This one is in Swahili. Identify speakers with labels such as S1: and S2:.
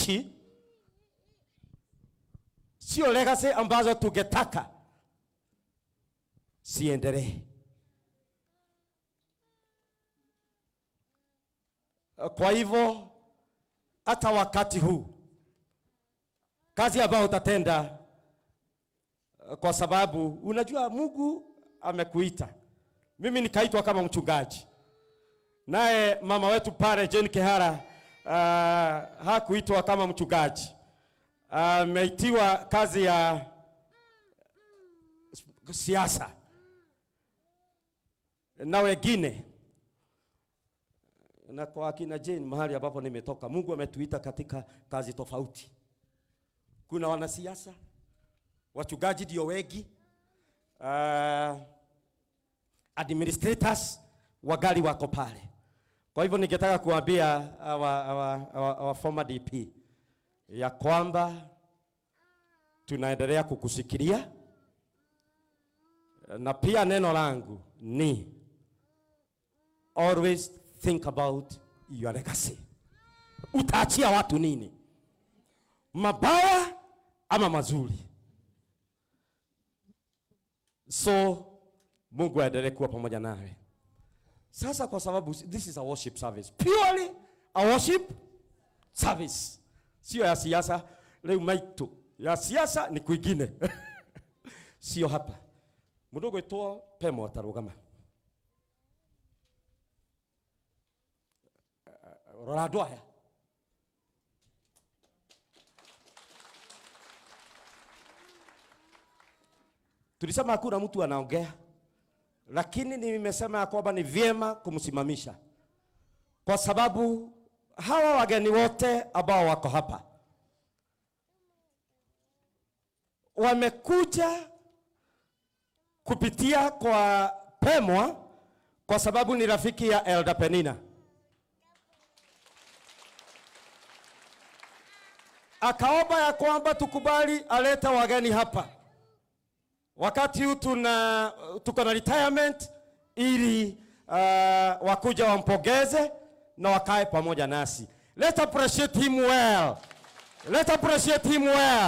S1: nchi sio legacy ambazo tungetaka siendelee. Kwa hivyo hata wakati huu kazi ambayo utatenda, kwa sababu unajua Mungu amekuita. Mimi nikaitwa kama mchungaji, naye mama wetu pale Jane Kehara hakuitwa kama mchungaji, ameitiwa kazi ya siasa na wengine na kwa akina Jane, mahali ambapo nimetoka, Mungu ametuita katika kazi tofauti. Kuna wanasiasa, wachungaji ndio wengi, administrators wagali wako pale. Kwa hivyo ningetaka kuambia our former DP ya kwamba tunaendelea kukusikilia, na pia neno langu ni always think about your legacy. Utaachia watu nini? Mabaya ama mazuri? So Mungu aendelee kuwa pamoja nawe. Sasa kwa sababu this is a worship service, purely a worship service, sio ya siasa. Leo maitu ya siasa ni kwingine sio hapa. Mundu gwitwo Pemo atarugama. Rora andũ aya. Tulisema hakuna mtu anaongea, lakini nimesema ya kwamba ni vyema kumsimamisha kwa sababu hawa wageni wote ambao wako hapa wamekuja kupitia kwa Pemwa kwa sababu ni rafiki ya Elder Penina. Akaomba ya kwamba tukubali aleta wageni hapa wakati huu tuko na retirement, ili wakuja wampongeze na wakae pamoja nasi. Let's appreciate him well. Let's appreciate him well.